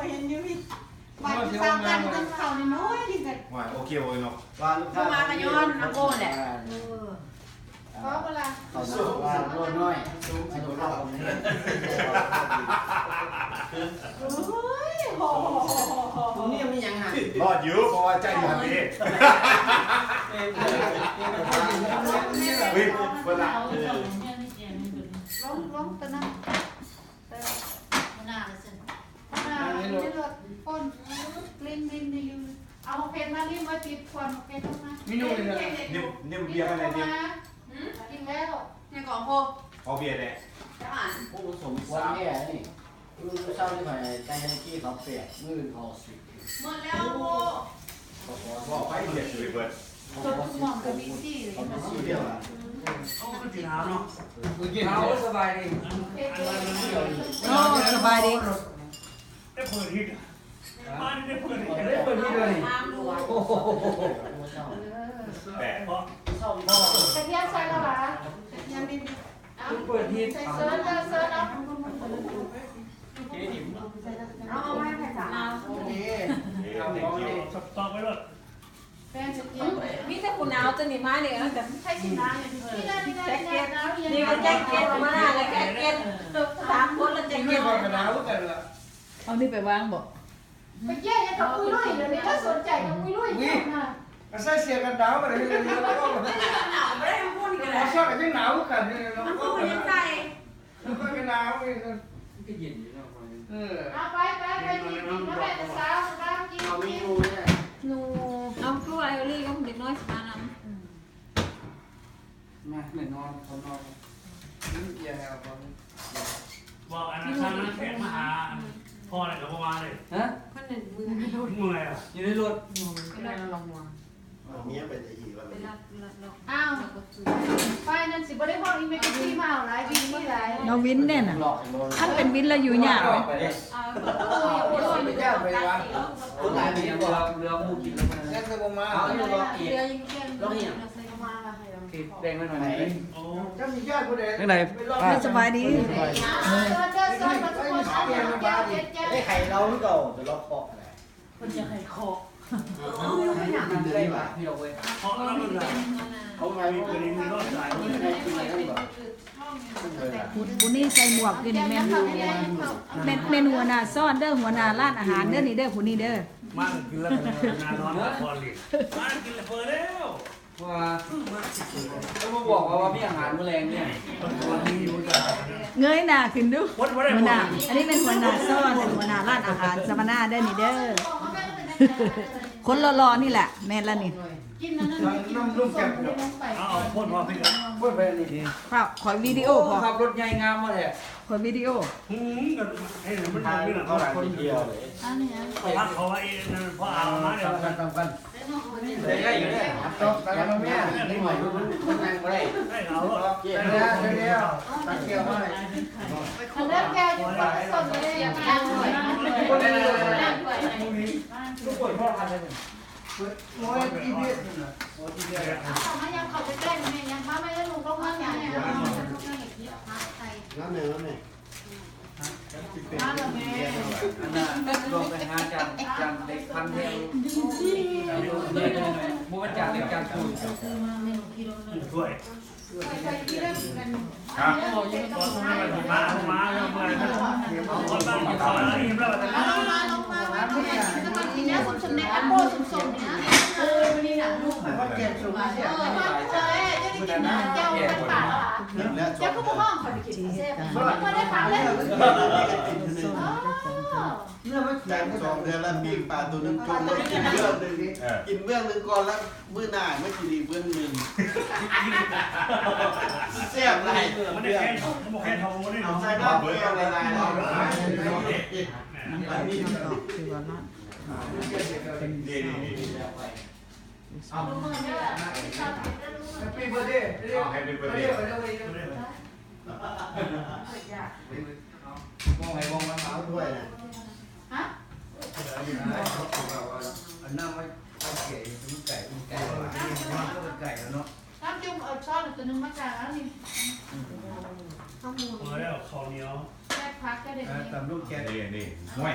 ເຫັນຢູ່ນີ້ ບາດສາມພັນ ເງິນເຂົ້ານ້ອຍໆນີ້ກໍ ວ່າໂອເຄບໍ່ເນາະ ວ່າລູກຄ້າ ເຂົ້າມາກໍຍ້ອນນຳໂອ້ແຫຼະ. ເອີ ພໍບໍ່ລະ ເຂົ້າມາວ່າໂລນ້ອຍ ໂອ້ຍ ໂອ້ໂຫ ນີ້ມີຫຍັງຫະ ຮອດຢູ່ ເພາະວ່າໃຈຢູ່ຫັ້ນເດ້. ເອີ ເອີ ເອີ ເອີ ເອີ ເອີ ເອີ ລົງ ລົງຕົວນັ້ນ ເອີ ຫົວໜ້າລະຊັ້ນ ຫົວໜ້າຢູ່ໃນລົດ ຄົນຫຼິ້ນໆຢູ່ ເອົາເພັດມາຫຼິ້ນ ມາຕິດຄວັນເພັດລົງມາ ມີໜຸ່ມເລີຍ ເຮັດຢູ່ ເນັ່ມເບຍມາແດ່ ກິນແລ້ວ ຍັງຂອງໂພ ຂໍເບຍແດ່ ຈະຫານ ໂອ້ ສົມຄວນແດ່ນີ້. ມື້ເຊົ້ານີ້ຂ້ອຍຈ່າຍໃຫ້ກີ້ເຂົາແປດ ມື້ອື່ນເຂົາສິບ ໝົດແລ້ວໂພ ບໍ່ໄປເຮັດຢູ່ເບິດ ເຂົາບໍ່ສິບ ເຂົາບໍ່ສິບດຽວ ໂອ້ ຄືຊິໜາວເນາະ ເອົາ ສະບາຍດີ ໂອ້ ສະບາຍດີ ໄດ້ເປີດຮີດ ບ້ານນີ້ໄດ້ເປີດຮີດ ໄດ້ເປີດຮີດເລີຍ ໂອ້ໂຫ ແປດ ກະທຽມໃສ່ແລ້ວຫວາ ກະທຽມນິດໜຶ່ງ ເອົາ ເປີດຮີດ ໃສ່ເຊີດເດີ ເຊີດເອົາ ເອົາ ເອົາມາໃຫ້ສາມ ໂອເຄ ເອົາ ເອົາ ເອົາ ສະຕັອກໄວ້ໂລດ ແຟນສະກິນ ມີແຕ່ຜູ້ໜາວຕົວນີ້ມານີ້ ເອີ ແຕ່ໃຜຊິໜາວຢູ່ນີ້ ແຈັກເກັດ ນີ້ກໍແຈັກເກັດ ມາແລ້ວແຈັກເກັດ ສາມຄົນລະແຈັກເກັດ ເຮົາໜາວຄືກັນລະ ເອົານີ້ໄປວາງບໍ? ໄປເກັບຫຍັງກັບປຸຍລຸຍ ດຽວນີ້ລາວສົນໃຈກັບປຸຍລຸຍ ອຸ້ຍ ນະ ກໍໃສ່ເສື້ອກັນໜາວມາເລີຍ ເສື້ອກັນໜາວບໍ່ໄດ້ ມັນກໍຍັງໜາວຄືກັນຢູ່ເນາະ ມັນກໍຍັງໃສ່ ມັນກໍໜາວອີກ ມັນກໍເຢັນຢູ່ເນາະ ເອີ ເອົາໄປ ໄປ ໄປກິນ ກິນ ເອົາແມ່ເອົາສາວ ເອົາເມນູແດ່ ໜູ ເອົາຄືໄອໂອລີກັບເດັກນ້ອຍຊິມານຳ ອືມ ມາແມ່ນອນ ເຂົານອນ ເອີ ເອົາ ບອກອັນນັ້ນ ທາງນັ້ນແຂກມາຫາ ອັນ ພໍ່ແລ້ວກໍບໍ່ມາເລີຍ ຮະ ເພິ່ນນັ້ນເມື່ອຍ ເມື່ອຍຫວາ ຢູ່ໃນລົດ ເອີ ເມຍໄປແຕ່ອີກແລ້ວ ອ້າວ ປ້າຍນັ້ນຊິບໍ່ໄດ້ຮອດອີເມເຈີນຊີມາເອົາຫຼາຍ ວິນເມືອຫຼາຍ ນ້ອງວິນແດ່ນະ ຄັນເປັນວິນລະຢູ່ຍາກເດ້ ເອີ ເຫຼືອໝູ່ກິນແລ້ວ ເຫຼືອໝູ່ກິນແລ້ວ ເຫຼືອບໍ່ມາ ເຫຼືອກິນ ລອງອີຫຍັງ ເອີ ແບ່ງມາໜ້ອຍໜຶ່ງ ໂອ້ ຈັ່ງໃດ ສະບາຍດີ ໄດ້ໄຂ່ເລົ່າຄືເກົ່າ ແຕ່ລອກເຄາະ ເພິ່ນຢາກໃຫ້ເຄາະ ເອີ ເອົາໄວ້ ເອົາໄວ້ ຜູ້ນີ້ໃສ່ໝວກຢູ່ນີ້ແມ່ນ ແມ່ນ ແມ່ນຫົວໜ້າຊ້ອນເດີ ຫົວໜ້າຮ້ານອາຫານເດີນີ້ເດີ ຜູ້ນີ້ເດີ ມາກິນແລ້ວນອນພັກຜ່ອນເລີຍ ມາກິນແລ້ວເປີແລ້ວ ວ່າ ເຈົ້າມາບອກວ່າ ວ່າມີອາຫານມື້ແລງເດ້ ເງີຍໜ້າຂຶ້ນດູ ຫົວໜ້າ ອັນນີ້ແມ່ນຫົວໜ້າຊ້ອນ ແມ່ນຫົວໜ້າຮ້ານອາຫານສຳມະນາເດີນີ້ເດີ ຄົນຫຼໍ່ໆນີ້ແຫຼະ ແມ່ນລະນີ້ ເອົາ ເອົາ ຂ້ອຍວິດີໂອ ຂັບລົດໃຫຍ່ງາມມາແທ້ ຂ້ອຍວິດີໂອ ອືມ ກໍໃຫ້ມັນເປັນເລື່ອງຂອງຄົນດຽວເລີຍ ອັນນີ້ຫຍັງ ເຂົາວ່າ ເຂົາວ່າ ເອີ ນັ້ນ ພໍເອົາມາແລ້ວ ສຳຄັນ ສຳຄັນ ໄດ້ ໄດ້ຢູ່ເດ້ ຕັກແກ້ວມາແມ່ ນິດໜ້ອຍ ມັນ ມັນນັ່ງບໍ່ໄດ້ ໄດ້ເອົາ ແກ້ວ ແກ້ວ ຕັກແກ້ວມາໃຫ້ ເອົາແກ້ວຢູ່ ສົດເລີຍ ທຸກຄົນພໍກັນເລີຍ ໂອ້ຍ ອີເວນນັ້ນນະ ໂອ້ຍ ອີເວນ ເອົາເຂົ້າມາ ຍັງເຂົ້າໃກ້ໆ ແມ່ ຍັງມາ ມາ ລູກ ລົງມາ ແມ່ ມາແມ່ ມາແມ່ ອັນນັ້ນ ລອງໄປຫາຈານ ຈານເຫຼັກພັນແທ້ ບໍ່ແມ່ນຈານເຫຼັກ ຈານປູນ ຖ້ວຍ ຮະ ມາ ມາ ມາ ມາ ມາ ເຈົ້າຄືບໍ່ຮ້ອງ ຂ້ອຍໄດ້ກິນແຊບ ບໍ່ໄດ້ຟັງເລີຍ ເນື້ອມັນແຂງ ສອງເດືອນລະປີ້ງປາໂຕໜຶ່ງ ຈົງໄວ້ກິນເບື້ອງໜຶ່ງ ເອີ ກິນເບື້ອງໜຶ່ງກ່ອນ ລະມື້ໜ້າມາກິນອີກເບື້ອງໜຶ່ງ ແຊບຫຼາຍ ມັນໄດ້ແຄ່ ມັນບໍ່ແຄ່ເທົ່າ ມັນໄດ້ ເອົາໃສ່ນ້ຳແກ້ວຫຼາຍໆ ເນາະ ມັນມີຄຳຕອບທີ່ວ່ານັ້ນ ເປັນ Happy birthday ເອົາ Happy birthday ມອງໃຫ້ມອງມັນເອົາດ້ວຍນະ ຮະ ອັນນັ້ນມັນເອົາເກຍ ມັນໄກ່ ມັນໄກ່ ມັນໄກ່ແລ້ວເນາະ ນ້ຳຈຸ່ມເອົາຊ້ອນຕົວໜຶ່ງມາກາງເອົານີ້ ເອົາແລ້ວເຂົ້າໜຽວ ແຊບຄັກ ເຈົ້າເດັດ ເອີ ນີ້ ຕຳລູກແກະ ນີ້ ນີ້ ຫ້ວຍ